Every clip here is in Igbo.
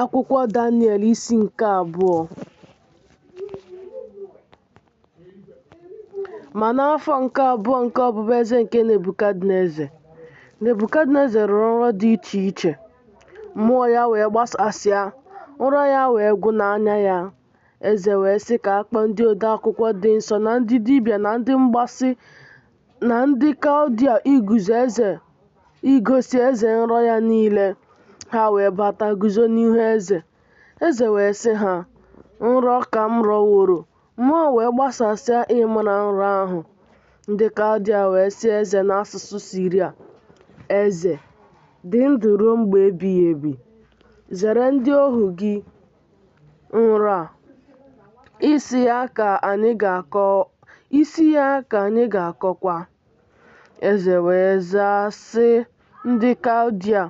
Akwụkwọ Daniel isi nke abụọ. Ma n'afọ nke abụọ nke ọbụbụeze nke Nebukadneza, Nebukadneza rọrọ nrọ dị iche iche, mmụọ ya wee gbasasịa, nrọ ya wee gwụ n'anya ya. Eze wee sị ka a kpọọ ndị ode akwụkwọ dị nsọ na ndị dibịa na ndị mgbasị na ndị Kaldia igosi eze nrọ ya niile. Ha wee bata guzo n'ihu eze. Eze wee sị ha, Nrọ ka m rọworo, mmụọ wee gbasasịa ịmara nrọ ahụ. Ndị Kaldia wee sị eze n'asụsụ Siria, Eze, dị ndụ ruo mgbe ebighị ebi. Zere ndị ohu gị nrọ a, isi ya ka anyị ga-akọkwa. Eze wee zaa sị ndị Kaldia,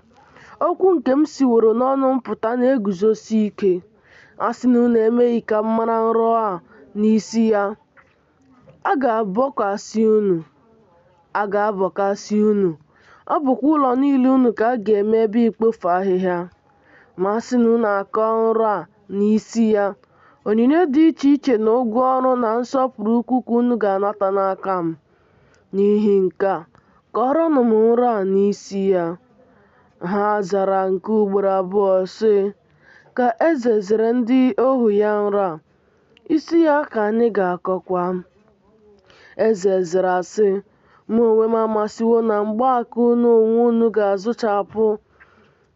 Okwu nke m siworo n'ọnụ m pụta na-eguzosi ike. A sị na unu emeghị ka m mara nrọ a na isi ya, a ga-abọkasị unu, a ga-abọkasị unu, ọ bụkwa ụlọ niile unu ka a ga-eme ebe ikpofu ahịhịa. Ma a sị na unu akọọ nrọ a na isi ya, onyinye dị iche iche na ụgwọ ọrụ na nsọpụrụ ukwu ka unu ga-anata n'aka m. N'ihi nke a, kọọrọnụ m nrọ a na isi ya. Ha zara nke ugboro abụọ, sị, Ka eze zere ndị ohu ya nrọ a, isi ya ka anyị ga-akọkwa. Eze zara sị, Mụ onwe m amasịwo na mgbaaka unu onwe unu ga-azụchapụ,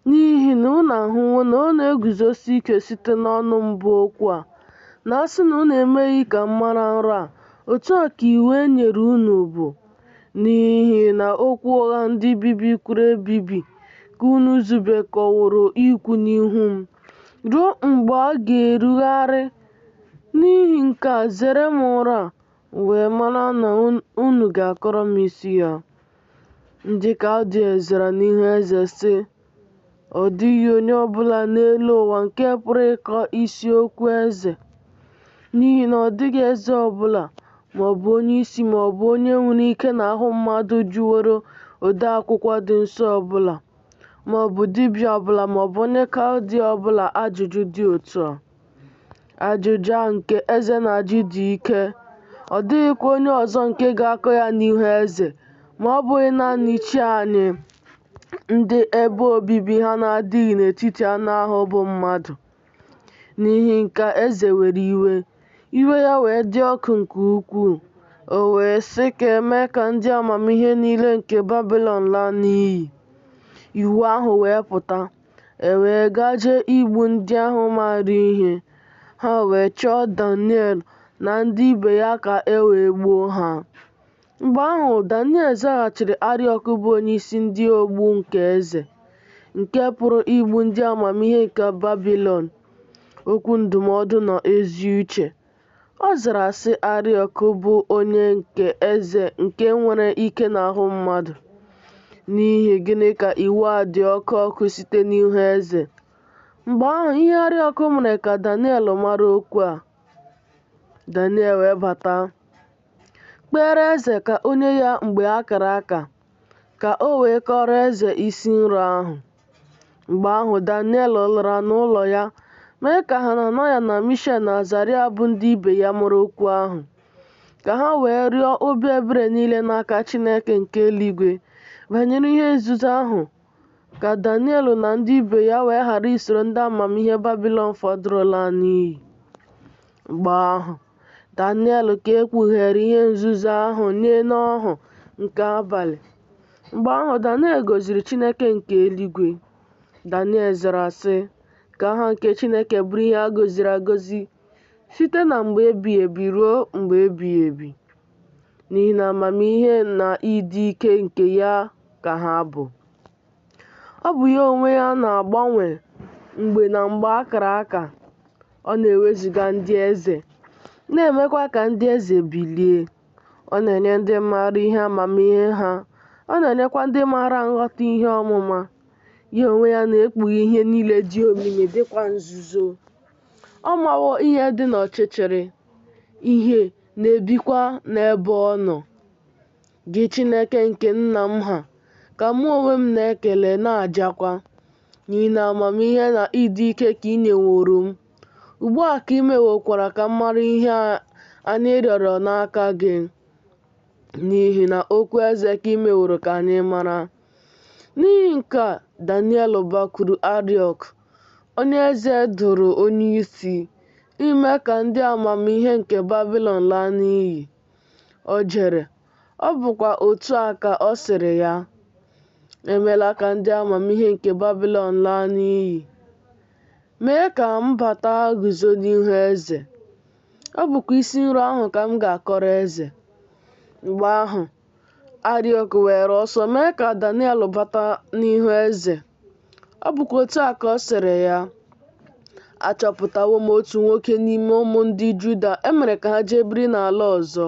n'ihi na unu ahụwo na ọ na-eguzosi ike site n'ọnụ m bụ okwu a, na a sị na unu emeghị ka m mara nrọ a, otu a ka iwu e nyere unu bụ, n'ihi na okwu ụgha ndị bibikwuru ebibi ka unu zubekọworo ikwu n'ihu m, ruo mgbe a ga-erugharị. N'ihi nke a, zere m nrọ a, m wee mara na unu ga-akọrọ m isi ya. Ndị Kaldia zara n'ihu eze, sị, Ọ dịghị onye ọ bụla n'elu ụwa nke pụrụ ịkọ isi okwu eze, n'ihi na ọ dịghị eze ọ bụla, ma ọ bụ onyeisi ma ọ bụ onye nwere ike n'ahụ mmadụ jụworo odeakwụkwọ dị nsọ ọ bụla, ma ọ bụ dibịa ọ bụla ma ọ bụ onye Kaldia ọ bụla ajụjụ dị otu a. Ajụjụ a nke eze na-ajụ dị ike, ọ dịghịkwa onye ọzọ nke ga-akọ ya n'ihu eze, ma ọ bụghị naanị chi anyị, ndị ebe obibi ha na-adịghị n'etiti anụ ahụ bụ mmadụ. N'ihi nke a eze were iwe, iwe ya wee dị ọkụ nke ukwuu. O wee sị ka e mee ka ndị amamihe niile nke Babilọn laa n'iyi. Iwu ahụ wee pụta, E wee gaje igbu ndị ahụ maara ihe, ha wee chọọ Daniel na ndị ibe ya ka e wee gbuo ha. Mgbe ahụ Daniel zaghachiri Ariok bụ onyeisi ndị ogbu nke eze, nke pụrụ igbu ndị amamihe nke Babilọn, okwu ndụmọdụ na ezi uche. Ọ zara sị Ariok bụ onye nke eze nke nwere ike n'ahụ mmadụ, N'ihi gịnị ka iwu a dị oke ọkụ site n'ihu eze? Mgbe ahụ ihe Ariok mere ka Daniel mara okwu a. Daniel wee bata, kpeere eze ka o nye ya mgbe a kara aka, ka o wee kọọrọ eze isi nrọ ahụ. Mgbe ahụ Daniel lara n'ụlọ ya, mee ka Hananaya na Mishael na Azaraya bụ ndị ibe ya mara okwu ahụ, ka ha wee rịọ obi ebere niile n'aka Chineke nke eluigwe banyere ihe nzuzo ahụ, ka Daniel na ndị ibe ya wee ghara isoro ndị amamihe Babilọn fọdụrụ laa n'iyi. Mgbe ahụ, Daniel ka e kpughere ihe nzuzo ahụ nye n'ọhụ nke abalị. Mgbe ahụ Daniel gọziri Chineke nke eluigwe. Daniel zara sị, Ka aha nke Chineke bụrụ ihe a gọziri agọzi site na mgbe ebighị ebi ruo mgbe ebighị ebi, n'ihi na amamihe na ịdị ike nke ya ka ha bụ. Ọ bụ ya onwe ya na-agbanwe mgbe na mgbe a kara aka. Ọ na-ewezuga ndị eze, na-emekwa ka ndị eze bilie. Ọ na-enye ndị maara ihe amamihe ha, ọ na-enyekwa ndị maara nghọta ihe ọmụma. Ya onwe ya na-ekpughe ihe niile dị omimi dịkwa nzuzo. Ọ mawo ihe dị n'ọchịchịrị, ìhè na-ebikwa n'ebe ọ nọ. Gị Chineke nke nna m ha, ka mụ onwe m na-ekele na-ajakwa. N'ihi na amamihe na ịdị ike ka i nyeworo m, ugbu a ka i mewokwara ka m mara ihe anyị rịọrọ n'aka gị, n'ihi na okwu eze ka i meworo ka anyị mara. N'ihi nke a, Daniel bakwuru Ariok, onye eze doro onyeisi, ime ka ndị amamihe nke Babilọn laa n'iyi. O jere, ọ bụkwa otu a ka ọ sịrị ya, Emela ka ndị amamihe nke Babilọn laa n'iyi. Mee ka m bata guzo n'ihu eze. Ọ bụkwa isi nrọ ahụ ka m ga-akọrọ eze. Mgbe ahụ, Ariok weere ọsọ mee ka Daniel bata n'ihu eze. Ọ bụkwa otu a ka ọ sịrị ya, Achọpụtawo m otu nwoke n'ime ụmụ ndị Juda e mere ka ha jee biri n'ala ọzọ,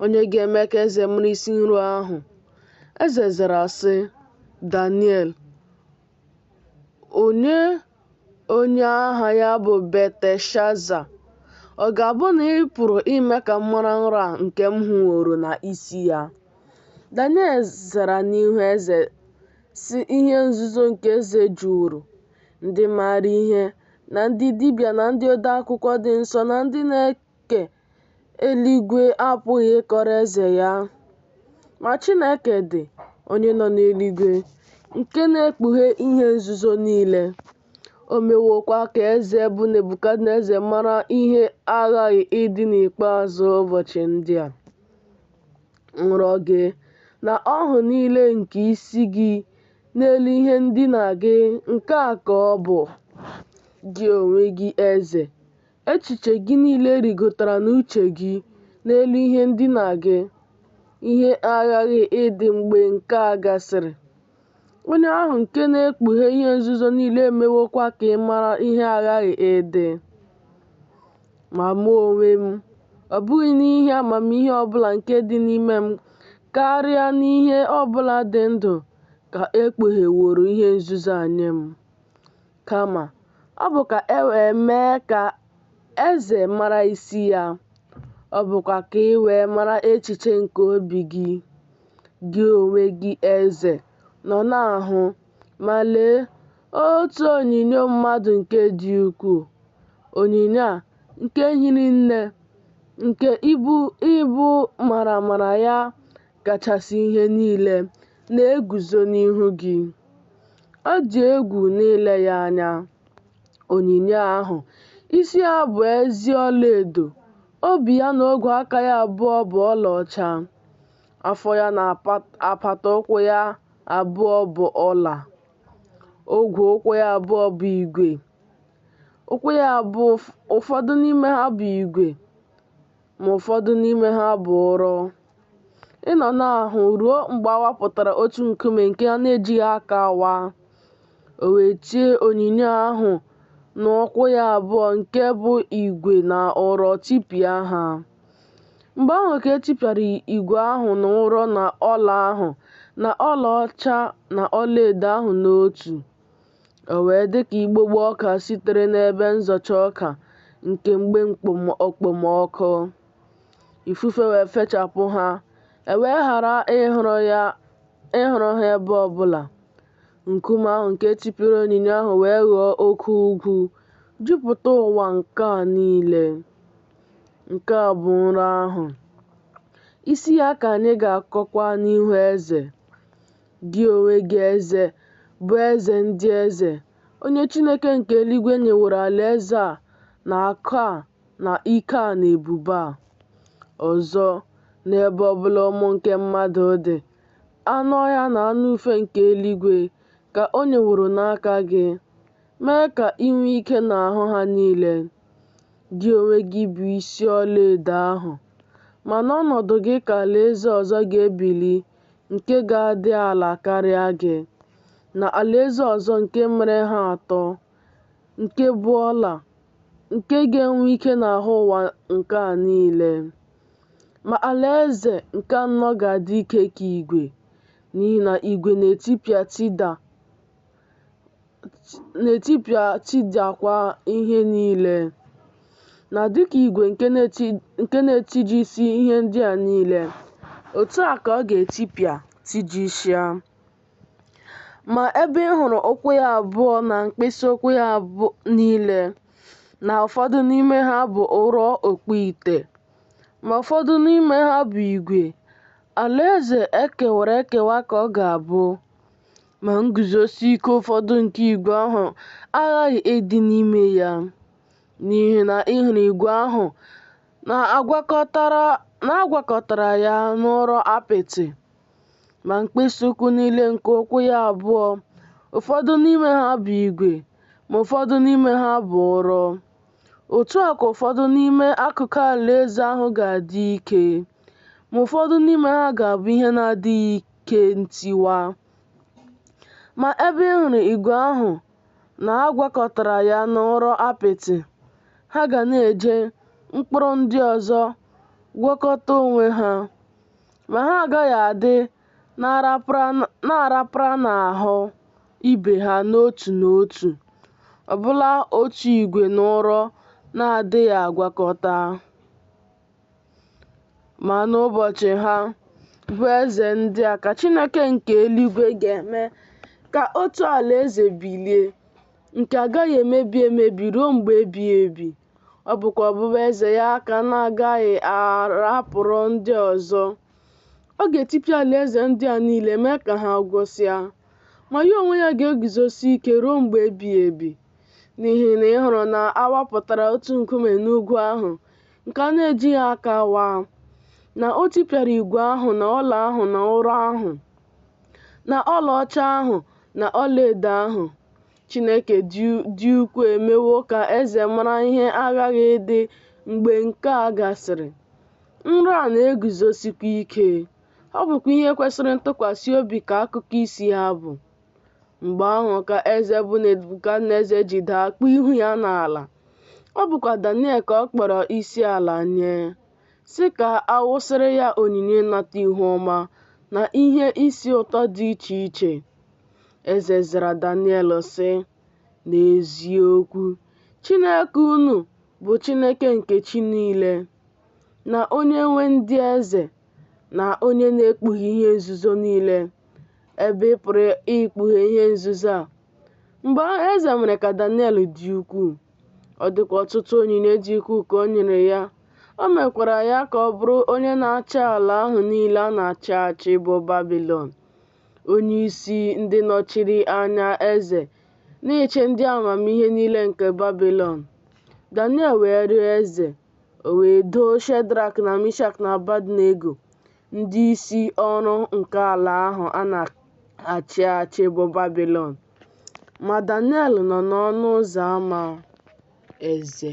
onye ga-eme ka eze mara isi nrọ ahụ. Eze zara sị, Daniel, onye onye aha ya bụ Belteshaza, ọ ga-abụ na ị pụrụ ime ka m mara nrọ a nke m hụworo na isi ya? Daniel zara n'ihu eze sị ihe nzuzo nke eze jụworo, ndị maara ihe, na ndị dibịa na ndị ode akwụkwọ dị nsọ na ndị na-eke eluigwe apụghị ịkọrọ eze ya. Ma Chineke dị, onye nọ n'eluigwe, nke na-ekpughe ihe nzuzo niile. O mewokwa ka eze bụ Nebukadneza mara ihe aghaghị ịdị n'ikpeazụ ụbọchị ndị a. Nrọ gị na ọhụ niile nke isi gị n'elu ihe ndina gị, nke a ka ọ bụ. Gị onwe gị eze, echiche gị niile rịgotara n'uche gị n'elu ihe ndina gị, ihe aghaghị ịdị mgbe nke a gasịrị. Onye ahụ nke na-ekpughe ihe nzuzo niile emewokwa ka ị mara ihe aghaghị ịdị. Ma mụ onwe m, ọ bụghị n'ihi amamihe ọ bụla nke dị n'ime m karịa n'ihe ọ bụla dị ndụ ka e kpugheworo ihe nzuzo a nye m. Kama, ọ bụ ka e wee mee ka eze mara isi ya, ọ bụkwa ka ị wee mara echiche nke obi gị. Gị onwe gị, eze, nọ na-ahụ, ma lee, otu onyinyo mmadụ nke dị ukwuu. Onyinyo a, nke hiri nne, nke ịbụ maramara ya kachasị ihe niile, na-eguzo n'ihu gị. Ọ dị egwu n'ile ya anya. Onyinyo ahụ, isi ya bụ ezi ọlaedo, obi ya na ogwe aka ya abụọ bụ ọlaọcha, afọ ya na apata ụkwụ ya abụọ bụ ọla, ogwe ụkwụ ya abụọ bụ igwe, ụkwụ ya abụọ ụfọdụ n'ime ha bụ igwe, ma ụfọdụ n'ime ha bụ ụrọ. Ị nọ na-ahụ ruo mgbe a wapụtara otu nkume nke a na-ejighị aka waa. O wee tie onyinyo ahụ na ụkwụ ya abụọ nke bụ igwe na ụrọ tipịa ha. Mgbe ahụ ka e tipịara igwe ahụ na ụrọ na ọla ahụ na ọlaọcha na ọlaedo ahụ n'otu. O wee dị ka igbogbo ọka sitere n'ebe nzọcha ọka nke mgbe okpomọkụ. Ifufe wee fechapụ ha, e wee ghara ịhụrụ ha ebe ọ bụla. Nkume ahụ nke tipịara onyinyo ahụ wee ghọọ oke ugwu, jupụta ụwa nke a niile. Nke a bụ nrọ ahụ. Isi ya ka anyị ga-akọkwa n'ihu eze. Gị onwe gị eze, bụ eze ndị eze, onye Chineke nke eluigwe nyeworo alaeze a na akụ a na ike a na ebube a. Ọzọ, n'ebe ọ bụla ụmụ nke mmadụ dị, anụ ọhịa na anụ ufe nke eluigwe ka o nyeworo n'aka gị, mee ka i nwee ike n'ahụ ha niile. Gị onwe gị bụ isi ọlaedo ahụ, ma n'ọnọdụ gị ka alaeze ọzọ ga-ebili nke ga-adị ala karịa gị, na alaeze ọzọ nke mere ha atọ, nke bụ ọla, nke ga-enwe ike n'ahụ ụwa nke a niile. Ma alaeze nke anọ ga-adị ike ka igwe, n'ihi na igwe na-etipịa tidakwa ihe niile. Na dịka igwe nke na-etijisi ihe ndị a niile, otu a ka ọ ga-etipịa tijisịa. Ma ebe ị hụrụ ụkwụ ya abụọ na mkpịsị ụkwụ ya niile, na ụfọdụ n'ime ha bụ ụrọ ọkpụite, ma ụfọdụ n'ime ha bụ igwe, alaeze e kewara ekewa ka ọ ga-abụ, ma nguzosi ike ụfọdụ nke igwe ahụ aghaghị ịdị n'ime ya, n'ihi na ị hụrụ igwe ahụ na a gwakọtara ya na ụrọ apịtị. Ma mkpịsị ụkwụ niile nke ụkwụ ya abụọ, ụfọdụ n'ime ha bụ igwe, ma ụfọdụ n'ime ha bụ ụrọ. Otu a kwa ụfọdụ n'ime akụkụ alaeze ahụ ga-adị ike, ma ụfọdụ n'ime ha ga-abụ ihe na-adịghị ike ntiwa. Ma ebe ị hụrụ igwe ahụ na a gwakọtara ya na ụrọ apịtị, ha ga na-eji mkpụrụ ndị ọzọ gwakọta onwe ha, ma ha agaghị adị na-arapara n'ahụ ibe ha n'otu n'otu, ọbụna otu igwe na ụrọ na-adịghị agwakọta. Ma n'ụbọchị ha, bụ eze ndị a, ka Chineke nke eluigwe ga-eme ka otu alaeze bilie, nke a gaghị emebi emebi ruo mgbe ebighị ebi, ọ bụkwa ọbụbụeze ya ka a na-agaghị arapụrụ ndị ọzọ. Ọ ga-etipịa alaeze ndị a niile mee ka ha gwụsịa, ma ya onwe ya ga-eguzosi ike ruo mgbe ebighị ebi. N'ihi na ị hụrụ na a wapụtara otu nkume n'ugwu ahụ nke a na-ejighị aka waa, na o tipịara igwe ahụ na ọla ahụ na ụrọ ahụ, na ọlaọcha ahụ na ọlaedo ahụ. Chineke dị ukwuu emewo ka eze mara ihe aghaghị ịdị mgbe nke a gasịrị. Nrọ a na-eguzosikwa ike, ọ bụkwa ihe kwesịrị ntụkwasị obi ka akụkọ isi ha bụ. Mgbe ahụ ka eze bụ Nebukadneza ji daa kpuo ihu ya n'ala. Ọ bụkwa Daniel ka ọ kpọrọ isi ala nye, sị ka a wụsịrị ya onyinye ịnata ihu ọma na ihe isi ụtọ dị iche iche. Eze zara Daniel sị, N'eziokwu, Chineke unu bụ Chineke nke chi niile, na Onyenwe ndị eze, na onye na-ekpughe ihe nzuzo niile, ebe ị pụrụ ikpughe ihe nzuzo a. Mgbe ahụ eze mere ka Daniel dị ukwuu, ọ dịkwa ọtụtụ onyinye dị ukwuu ka o nyere ya. O mekwara ya ka ọ bụrụ onye na-achị ala ahụ niile a na-achị achị bụ Babilọn, onyeisi ndị nọchiri anya eze n'ịchị ndị amamihe niile nke Babilọn. Daniel wee rịọ eze, o wee doo Shedrak na Mishak na Abednego ndị isi ọrụ nke ala ahụ a na-achị achị bụ Babilọn. Ma Daniel nọ n'ọnụ ụzọ ámá eze.